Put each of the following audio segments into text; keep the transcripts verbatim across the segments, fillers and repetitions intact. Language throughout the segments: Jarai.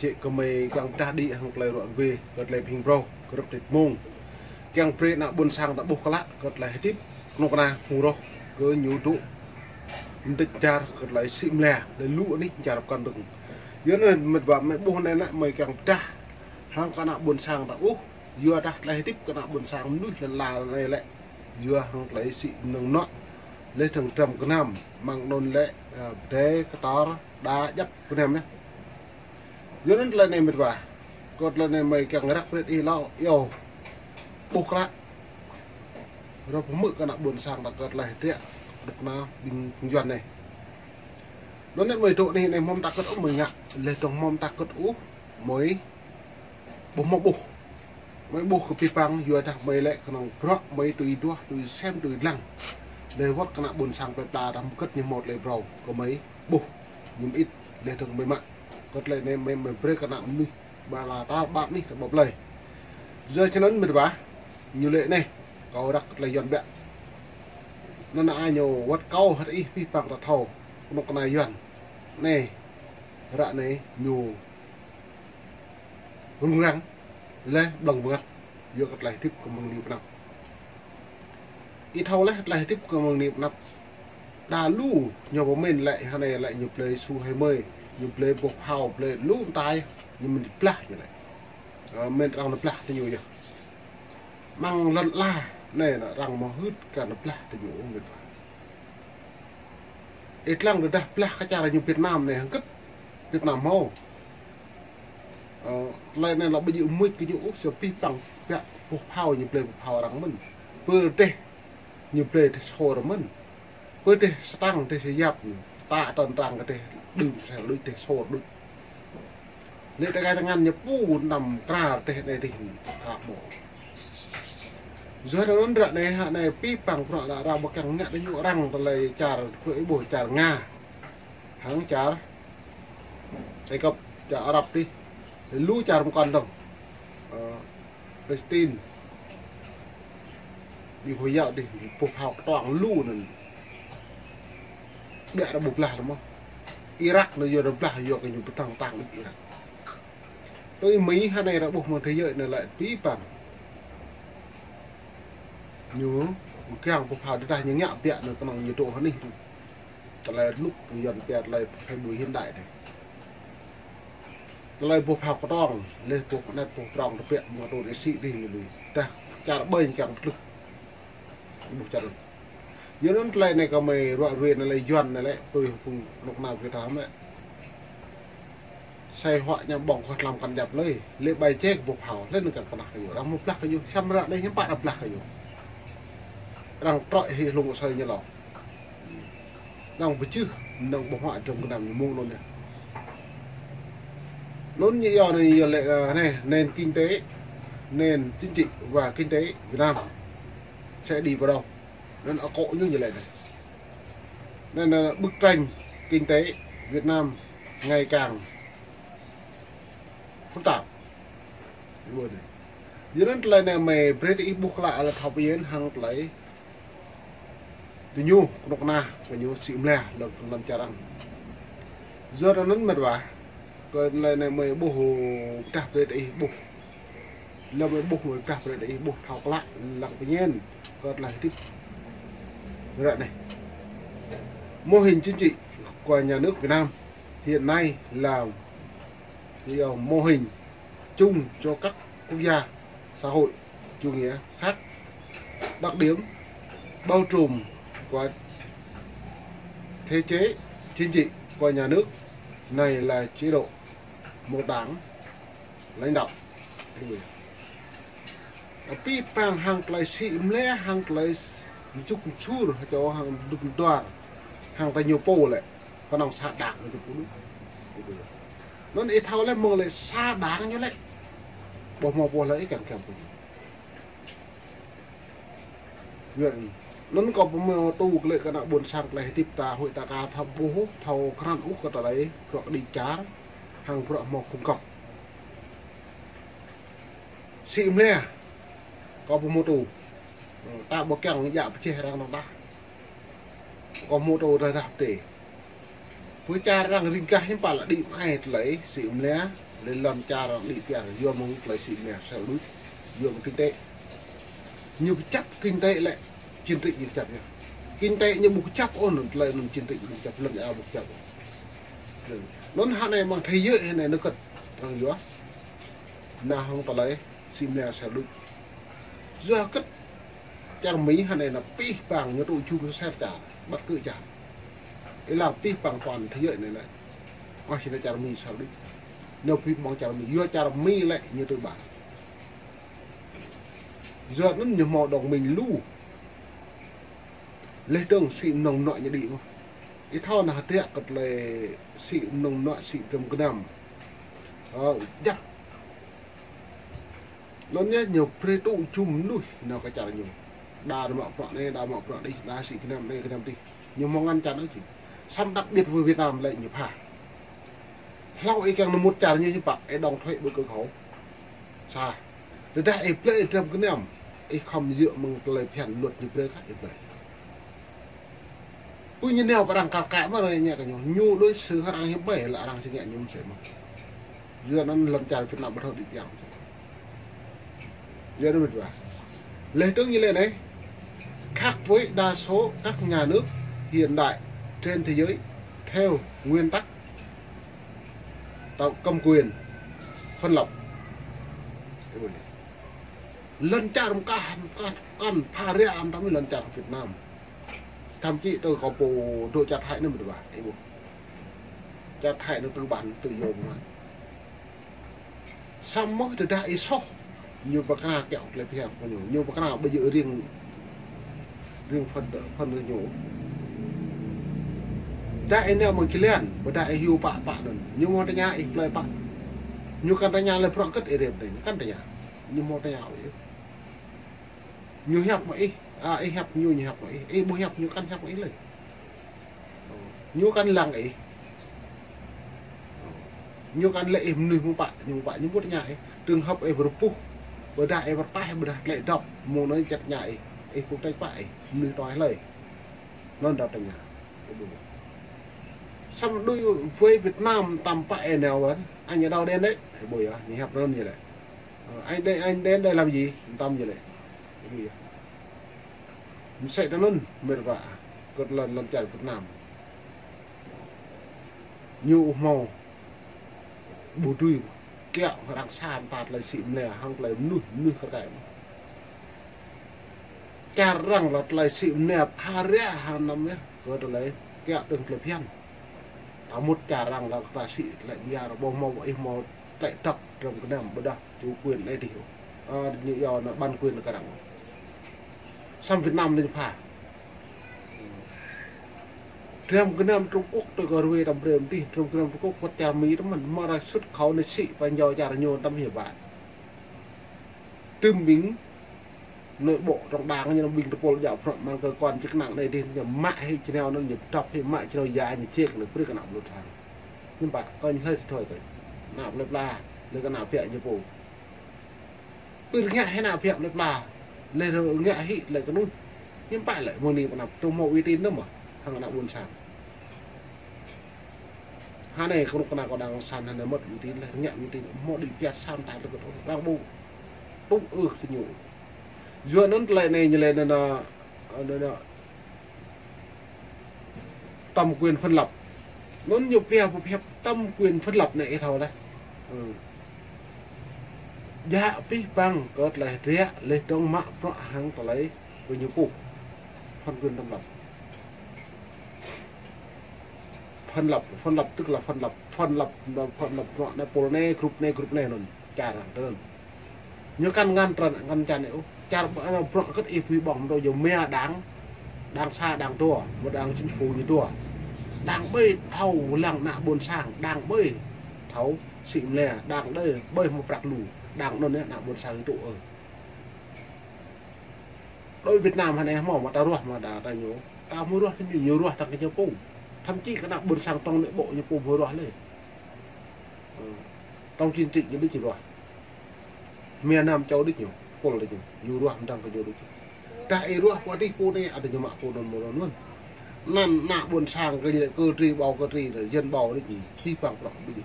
Čĕ kơ mơi kiăng pơdah đĭ hăng tơlơi ruă rơwe, kơ tơlơi pơhing phrâo, kơ rơ̆p tĭt mông. Kiăng brơi ană ƀôn sang ta ƀuh klă, kơ tơlơi hơdip, kơnuk kơna phung roh, kơ ñu dŏ mơdĭt dar, kơ tơlơi sĭ mlĕ, lĕ lu anih čar pơkŏn dơ̆ng. Yua anŭn mĕt wa mơi ƀuh anai ană mơi kiăng pơdah, hăng kơ ană ƀôn sang ta ƀuh, yua dah tơlơi hơdip kơ ană ƀôn sang mơnuih lŏn ala anai lĕ, yua hăng tơlơi sĭ mơnơ̆ng mơnuă, lĕ tơ̆ng tram gơnam, mơ̆ng anŭn lĕ, ơ, pơdai kơtor, đa djăp gơnam yơh. Yua anŭn tơlơi anai mĕt wa. Kơ tơlơi anai mơi kiăng răk brơi ih lâo, yơh. Ƀuh klă. Rơ̆p hmư̆ kơ ană ƀôn sang ta kơ tơlơi hơdră, kơnuk kơna ƀing phung Yuan anai. Anŭn anai mơi dŏ anai, anai hmâo mơta kơt ôh mơi ngă, lĕ tơ̆ng hmâo mơta kơt ôh mơi ƀuh hmâo ƀuh. Mơi ƀuh kơ pih păng, yua dah mơi lĕ kơnơ̆ng bruă mơi tui duah, tui sem, tui lăng. Lĕ wơ̆t kơ ană ƀôn sang plơi pla dah mơkơ̆t ñu hmâo tơlơi phrâo, kơ mơi ƀuh, ñu mơit, lĕ tơ̆ng mơi mă. Kơ tơlơi anai mơi, mơi brơi kơ ană mơnuih, ƀă la tar ƀar anih ta ƀơi plơi. Yua čơnăn mĕt wa, ñu lĕ anai, kâo răk tơlơi Yuan biă. Anŭn anai ñu wơ̆t kâo hơt ih pih păng ta thâo, kơnuk kơna Yuan. Anai, ră anai, ñu rŭng răng, lĕ blơ̆ng bơngăt, yua kơ tơlơi hơdip kơ mơ̆ng anai pơ anăp. Ih thâo lĕ tơlơi hơdip kơ mơ̆ng anai pơ anăp. Đa lu ñu pơmĭn lĕ hơnai lĕ ñu blơi su hai mươi, ñu blơi boh phao, blơi lu mơtai, ñu mĭn blah ñu lĕ. Ơ, mĭn arăng nao blah tơ ñu yơh. Mơ̆ng lŏn ala anai nă arăng mơhưt kơ nao blah tơ ñu mĭn wa. Ih lăng rơđah blah kơ čar ñu Việt Nam anai hăng kơ̆t Việt Nam hmâo. Ơ, tơlơi anai lŏ ƀu djơ̆ mŭt kơ ñu ôh, sa pih păng biă boh phao ñu blơi boh phao arăng mơ̆n. Pơ rơdêh ñu blơi rơdêh sô arăng mơ̆n. Pơ rơdêh sơtăng, rơdêh sơyap, ta tơ̆n arăng kơ rơdêh đưm sel đuč, rơdêh sô đuč. Lĕ tơkai tơngan ñu pô năm kra rơdêh anai rơdêh ka hmâo. Yua anŭn ră anai hă anai pih păng bruă lă arăng ƀu kiăng ngă tơ ñu arăng tơlơi čar, kơ ih ƀuh čar Nga. Hăng čar Ai Cập, čar Arab dih. Lu čar pơkŏn dơ̆ng. Ơ, Palestine. Ƀing Hồi giáo dih, boh phao kơtuang lu anŭn. Biă arăng ƀu blah lĕ mơ̆. Irak anŭn yua arăng blah yua kơ ñu pơtăng tang Irak. Tui Mi hơnai arăng ƀuh mơ̆ng thế giới anai lĕ pih păng. Ñu kiăng boh phao rơđah ñu ngă biă anŭn kơnơ̆ng ñu dŏ hơnih. Tơlơi rơnŭk Yuan pia tơlơi thay đổi hiện đại dih. Tơlơi boh phao kơtuang, lĕ boh kơnet boh prong tơbiă mơ̆ng tơlơi sĭ dih ñu lui. Dah čar ƀơi ñu kiăng pơtlưh. Ƀuh čar. Yua anŭn tơlơi anai kơ mơi ruă rơwe anai lĕ Yuan anai lĕ, tui phung kơnuk kơna Việt Nam lĕ. Sai hoak ñu ƀơ̆ng kơ tlam kăn djăp lơi, lĕ bai ček boh phao, lĕ anŭn kiăng pơnah kơ ñu. Arăng mơ̆ blah kơ ñu, samơ̆ ră anai hiư̆m pă arăng blah kơ ñu. Arăng trŏ hĭ hlung asơi ñu lŏ. Arăng pơčeh, anŭn boh huă tram gơnam ñu mơ̆ng anŭn yơh. Anŭn ñu yua anai yơh lĕ, ơ, anai, nền kinh tế, nền chính trị và kinh tế Việt Nam sẽ đi vào đâu. Anŭn akŏ ñu ñu lĕ anai. Anŭn, anŭn bức tranh kinh tế Việt Nam ngày càng phức tạp. Yua anŭn tơlơi anai mơi brơi tơ ih ƀuh klă lĕ thâo pơyên hăng tơlơi tơ ñu, kơnuk kơna, kơ ñu sĭ mlĕ lăm, lăm čar arăng. Yua anŭn mĕt wa, kơ tơlơi anai mơi ƀuh pơdah brơi tơ ih ƀuh. Lăm mơi ƀuh mơi pơdah brơi tơ ih ƀuh thâo klă lăng pơyên kơ tơlơi hơdip ră anai. Mô hình chính trị của nhà nước Việt Nam hiện nay là mô hình chung cho các quốc gia xã hội chủ nghĩa khác. Đặc điểm bao trùm của thể chế chính trị của nhà nước này là chế độ một đảng lãnh đạo. Pih păng hăng tơlơi sĭ mlĕ, hăng tơlơi mčŭk mčur, hơčô hăng dŭk mduar, hăng tơ ñu pô lĕ. Kơnơ̆ng sa đảng ñu pô đôč. Anŭn ih thâo lĕ mơ̆ng lĕ sa đảng ñu lĕ. Ƀuh mơ̆ ƀuh lĕ ih kiăng kiăng pô ñu. Yua anŭn kâo pơhmô tŭ kơ lĕ kơ ană ƀôn sang tơlơi hơdip ta huĭ ta ka thâo ƀuh, thâo krăn ôh kơ tơlơi bruă kơđi čar, hăng bruă hmâo phung kŏp. Sĭ mlĕ, kâo pơhmô tŭ. Ta ƀu kiăng djă pơjeh arăng dơ̆ng tah. Kâo pơhmô tŭ rơđah rơđah pơdai. Pơ čar arăng ring gah hiư̆m pă lă đĭ mă ai tơlơi sĭ mlĕ, Lĕ lŏn čar đĭ piar, yua mơ̆ng tơlơi sĭ mơnia sel đuč, yua mơ̆ng kinh tế. Ñu pơčăp kinh tế lĕ, chiến tranh ñu pơčăp yơh. Kinh tế ñu ƀu pơčăp ôh, anŭn tơlơi anŭn chiến tranh ñu ƀu pơčăp, lŏn čar ƀu pơčăp ôh. Anŭn hơnai mơ̆ng thế giới hơnai nơkơt, arăng yua. Nao hăng tơlơi sĭ mơnia sel đuč. Yua kơ čar Mi hơnai nao pih pang ñu tŭ jum sel čar, bắt cứ čar. Ih lăng pih pang toàn thế giới anai nao. Ơ, sĭ nao čar Mi sel đuč. Nao pih pang čar Mi, yua čar Mi lĕ ñu tui ƀă. Yua anŭn ñu hmâo đồng minh lu. Lĕ dơ̆ng sĭ mơnơ̆ng mơnuă ñu đĭ mơ̆n. Ih thâo nao hơdră kơ tơlơi sĭ mơnơ̆ng mơnuă sĭ tơm gơnam. Ơ, jăk. Anŭn yơh ñu brơi tŭ jum mơnuih nao kơ čar ñu. Đa mă bruă anai, đa mă bruă đih, đa sĭ gơnam anai gơnam đih. Ñu hmâo ngăn chặn ôh či. Samơ̆ đặc biệt với Việt Nam lĕ ñu pha. Hlâo ih kiăng nao mŭt čar ñu hiư̆m pă, ih đóng thuế ƀơi kơ khâu. Sa. Tơdah ih blơi ih tơm gơnam, ih khŏm djơ̆ mơ̆ng tơlơi phiăn luật ñu brơi kah ih blơi. Ơ, ñu nao pơ arăng kar kaĭ mơ̆ arăng ngă kơ ñu. Ñu đối xử hăng arăng hiư̆m ƀai lĕ arăng či ngă ñu mơsĕ mơ̆n. Yua anŭn lŏn čar Việt Nam ƀu thâo đĭ piar. Yua anŭn mĕt wa. Lĕ dơ̆ng ñu lĕ anai. Khác với đa số các nhà nước hiện đại trên thế giới theo nguyên tắc tạo cầm quyền phân lập. Lŏn čar mơkah, mơkah, kăn pha ria am tăm lŏn čar Việt Nam. Thậm chí tơ kâo pô dŏ čar Thái anŭn mơ̆n ƀă, ih ƀuh. Čar Thái anŭn tư bản tự do mơ̆n. Samơ̆ tơdah ih soh, ñu pơkra kiaŏ tơlơi phiăn kơ ñu, ñu pơkra ƀu djơ̆ riêng, riêng phần, phần kơ ñu. Tơdah ih nao mơ̆ng Thái Lan, ƀôdah ih hyu pă pă anŭn, ñu hmâo tơña ih plơi pă. Ñu kăn tơña lĕ bruă hơget ih rĕp anai, ñu kăn tơña. Ñu hmâo tơña ih. Ñu hiăp mă ih, a, ih hiăp ñu, ñu hiăp mă ih. Ih ƀu hiăp ñu kăn hiăp mă ih lơi. Ñu kăn lăng ih. Ñu kăn lĕ ih mơnuih mơ̆ng pă, ñu mơ̆ng pă, ñu ƀu tơña ih. Trường hợp ih pơrơpuh, ƀôdah ih pơrơpah, ƀôdah tơlơi dŏp, mơ̆ng anŭn čăt tơña ih. Ih kŭk tĕč pă ih, mơnuih tui hlơi. Anŭn dŏp tơña. Samơ̆ đối với Việt Nam tăm pă ih nao wơ̆n, anh ở đâu đến đấy? Ih ƀuh yơh, ñu hiăp anŭn yơh lĕ. Ơ, anh đây, anh đến đây làm gì? Tăm yơh lĕ. Ih ƀuh yơh. Mơsĕ tơ anŭn, mĕt wa, kơ lŏn, lŏn čar Việt Nam. Ñu hmâo ƀu dưi kiaŏ arăng sa mơta tơlơi sĭ mơnia hăng tơlơi mơnuih, mơnuih kar kaĭ. Čar arăng lĕ tơlơi sĭ mơnia pha ria hăng anăm yơh, kơ tơlơi kiaŏ dơ̆ng tơlơi phiăn. Ta mŭt čar arăng lĕ ta sĭ tơlơi mơnia ƀu hmâo, ih hmâo tơlơi dŏp tơm gơnam ƀôdah chủ quyền anai đih. Ơ, ñu yua anŭn bản quyền kơ arăng. Samơ̆ Việt Nam anai pha. Tơm gơnam Trung Quốc tui kơ ruai tăm brơi mơ̆n đih, tơm gơnam Trung Quốc wơ̆t čar Mi tăm mơ̆n, mă arăng xuất khẩu anai sĭ pơ ñu čar ñu tăm hiư̆m pă. Tơm ƀing nội bộ trong đảng ñu ƀing tơpul djă̱ prŏng mơ̆ng cơ quan chức năng anai đih ñu mă hĭ čơnao anŭn ñu dŏp hĭ mă čơnao ya ñu ček lĕ brơi kơ ană ƀu lŭt hăng. Hiư̆m pă, kơ ñu hlơi thâo kơ. Ană plơi pla, lĕ kơ ană pia ñu pô. Pir ngă hĭ ană pia plơi pla, lĕ rơ ngă hĭ lĕ kơ anŭn. Hiư̆m pă lĕ mơ̆ng anai pơ anăp tơm hmâo uy tín anŭn mơ̆, hăng ană ƀôn sang. Hơnai kơnuk kơna kâo đang san hơnai mơ̆t uy tín lĕ, ngă uy tín, hmâo đĭ piat sa mơta tơkơt ôh, arăng ƀu tŭ ưh kơ ñu. Yua anŭn tơlơi anai ñu lĕ anŭn, anŭn, anŭn, tăm quyền phân lập. Anŭn ñu pia pơhiăp tăm quyền phân lập anai ih thâo lĕ. Ơ. Djă̱ pih pang kơ tơlơi hơdră, lĕ dơ̆ng mă bruă hăng tơlơi kơ ñu pô. Phân quyền phân lập. Phân lập, phân lập tức là phân lập, phân lập, phân lập bruă anai, pôl anai, grup anai, grup anai anŭn. Čar arăng tơl. Ñu kăn ngăn trăn, ngăn chặn ôh. Čar ƀă-, bruă hơget ih pui ƀơ̆ng mơ̆n tơ yơh mia đảng, đảng sa đảng dua, mơ̆ đảng chính phủ ñu dua. Đảng ƀơi thâo lăng ană ƀôn sang, đảng ƀơi thâo sĭ mơnia, đảng đơi ƀơi hmâo prăk lu, đảng anŭn yơh ană ƀôn sang ñu tŭ ôh. Đối Việt Nam hơnai hmâo mă ta ruah mă đa ta ñu. Ta hmâo ruah tơ ñu, ñu ruah ta kơ ñu pô. Thậm chí kơ ană ƀôn sang trong nội bộ ñu pô hmâo ruah lĕ. Ơ, trong chính trị ñu đĭ či ruah. Mia Nam Châu đĭ ñu, pôl đĭ ñu, ñu ruah mơdang kơ ñu đĭ. Tơdah ih ruah pơ đih pô anai, ada ñu mă pô anŭn mơ̆n anŭn. Anŭn ană ƀôn sang kơ ñu lĕ cử tri bầu cử tri anŭn, dân bầu đĭ ñu, pih pang prăk đĭ ñu.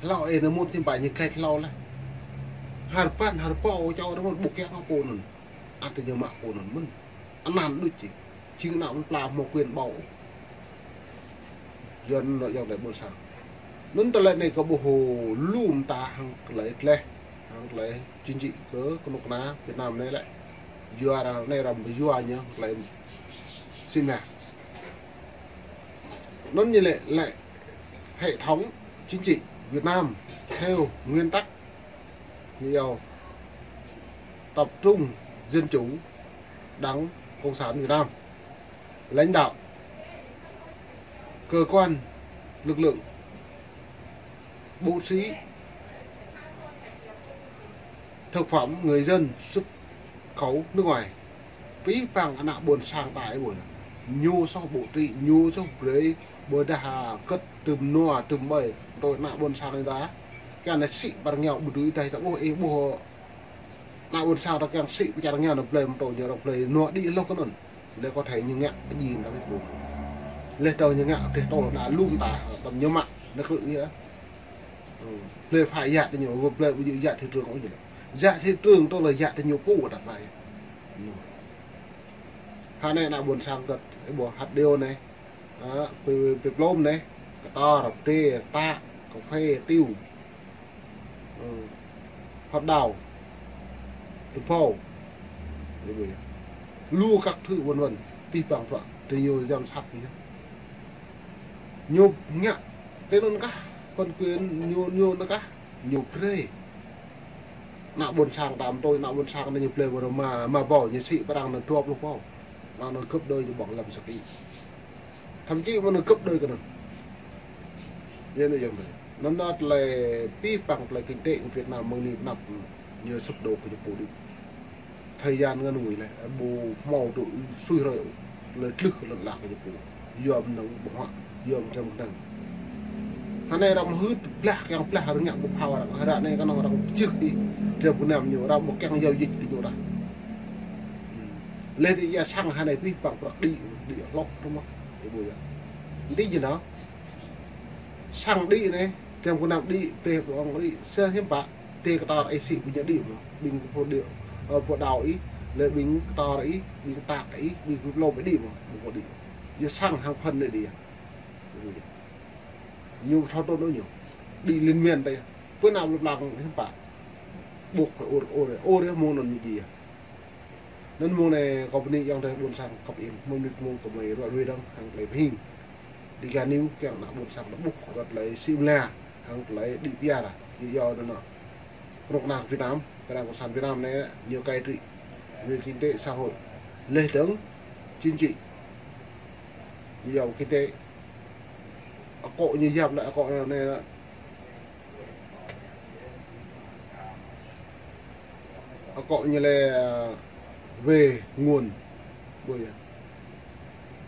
Hlâo ih anai mŭt ñu ƀă ñu kĕč hlâo laih. Hơbĭt hơbâo čô anai mŭt ƀu kiăng kơ pô anŭn. Ăt ñu mă pô anŭn mơ̆n. Anăn đôč či. Jing ană plơi pla hmâo quyền ƀâo. Yua anŭn lŏ yŏng tơlơi ƀôn sang. Anŭn tơlơi anai kâo ƀuh lu mơta hăng tơlơi gleh, hăng tơlơi chính trị kơ kơnuk kơna Việt Nam anai lĕ. Yua arăng anai arăng ƀu yua ñu tơlơi sĭ mah. Anŭn ñu lĕ, lĕ hệ thống chính trị Việt Nam theo nguyên tắc ñu iâu tập trung dân chủ, Đảng Cộng sản Việt Nam lãnh đạo, cơ quan, lực lượng, bộ sĩ, thực phẩm, người dân xuất khẩu nước ngoài. Pih păng ană ƀôn sang ta ih ƀuh. Ñu soh bộ trị, ñu soh brơi, ƀôdah hơget tơm nua, tơm ƀai, tui ană ƀôn sang ta. Kiăng anai sĭ pơ arăng ngă ƀu dưi tah ta ƀuh, ih ƀuh. Ană ƀôn sang ta kiăng sĭ pơ čar arăng ngă anai blơi mơtô ñu arăng blơi nua đĭ hloh kơ anŭn. Lĕ có thể ñu ngă pơjing ta ƀuh ƀuh. Lĕ tơ ñu ngă tơl tơl đa lŭm ta, tơm ñu mă, anai krư̆ yơh. Blơi phải giá tơ ñu, blơi ƀu djơ̆ giá thị trường ôh ñu lĕ. Giá thị trường tơl lĕ giá tơ ñu pô ta rai. Hơnai ană ƀôn sang kơ, ih ƀuh hăt điều anai. Ă, pê, pê plôm anai. Kơtor, pơtê, tă, cà phê, tiêu. Ơ, hơt đao. Tơpô. Ih ƀuh yơh. Lu các thứ vân vân. Pih păng prăk. Tơ ñu giám sát yơh. Ñu ngă, tơ anŭn kah, phân quyền ñu, ñu anŭn kah, ñu brơi. Ană ƀôn sang ta mơtô, ană ƀôn sang anai ñu blơi ƀôdah ma, ma ƀâo, ñu sĭ pơ arăng anai dua pluh ƀâo. Mơ̆ng anŭn gấp đôi ñu ƀơ̆ng lăm sa ký. Thậm chí mơ̆ng anŭn gấp đôi kơ anŭn. Yua anŭn yơh. Anŭn anai tơlơi pih păng tơlơi kinh tế kơ Việt Nam mơ̆ng anai pơ anăp ñu sụp đổ kơ ñu pô đôč. Thời gian ngắn ngủi lĕ, ƀu hmâo tŭ sui hrơi, lĕ tlưh lŏn lă kơ ñu pô. Yua mơnơ̆ng ƀu hmâo, yua mơnơ̆ng tơm kơnam. Hơnai arăng hưt blah, kiăng blah arăng ngă ƀu phao arăng. Ră anai kơnơ̆ng arăng pơčeh ih tơm kơnam ñu, arăng ƀu kiăng giao dịch kơ ñu dah. Lĕ đĭ yơh sang hơnai pih păng prăk đĭ, đĭ hloh tơm mơ̆n. Ih ƀuh yơh. Đĭ jing anŭn. Sang đĭ anai, tơm kơnam đĭ, pơ̆ng đĭ, sa hiam pă. Tê kơtor ih sĭ ƀu ñu đĭ mơ̆n. Ƀing kơ pô đĭ, ơ, pô đao ih, lĕ ƀing kơtor ih, ƀing tă ih, ƀing kơ plôm ih đĭ mơ̆n, ƀu pô đĭ. Yơh sang hăng phần anai đĭ yơh. Ñu thâo tŭ anŭn ñu. Đĭ liên miên tơ. Pơ anăp lŏp lăng hiam pă. Ƀuh phải ur, ur, ur, mơ̆ng anŭn ñu djơ̆ yơh. Anŭn mơ̆ng anai kâo bơni ayŏng adơi ƀôn sang khăp ing, mơ̆ng anai mơ̆ng kơ mơi ruai ruai dơ̆ng, hăng tơlơi pơhing. Dega News kiăng ană ƀôn sang ta ƀuh, ră tơlơi sĭ mơ̆n, hăng tơlơi đĭ pia ra. Yua anŭn anŭn. Kơnuk kơna Việt Nam, kơnuk kơna Cộng sản Việt Nam anai, ñu cai trị. Về kinh tế xã hội. Lĕ dơ̆ng, chính trị. Yua kinh tế. Akŏ ñu yap lĕ, akŏ anai, anai, akŏ ñu lĕ, à, về nguồn. Ƀuh yơh.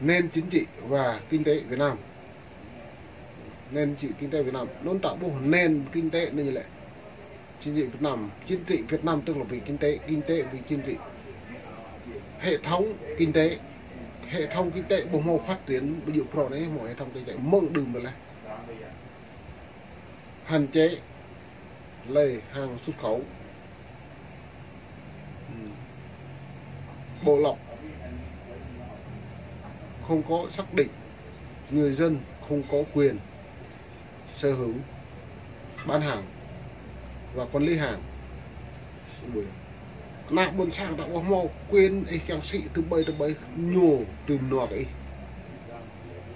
Nền chính trị và kinh tế Việt Nam. Nền chính trị kinh tế Việt Nam. Anŭn ta ƀuh nền kinh tế anai lĕ. Chính trị Việt Nam. Chính trị Việt Nam tức là về kinh tế, kinh tế về chính trị. Hệ thống kinh tế. Hệ thống kinh tế ƀu hmâo phát triển, ƀu djơ̆ phrâo anai, hmâo hệ thống kinh tế mơ̆ng đưm ƀơi lĕ. Hạn chế lơi hàng xuất khẩu. Ừ. Bộ luật không có xác định, người dân không có quyền sở hữu, bán hàng và quản lý hàng. Ană ƀôn sang ta ƀu hmâo quyền ih kiăng sĭ tơm ƀai tơm ƀai ñu tơm nua kơ ih.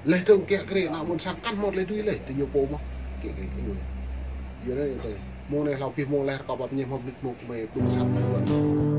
Lĕ tơ̆ng kiăng kơ ană ƀôn sang kăn hmâo tơlơi tui lĕ, tơ ñu pô mơ̆n. Kiăng kơ ih. Yua anŭn yơh tơ. Mơ̆ng anai hlâo pih mơ̆ng lĕ rơkâo pap ñe hmâo mơnit mơ̆ng kơ mơi ƀôn sang.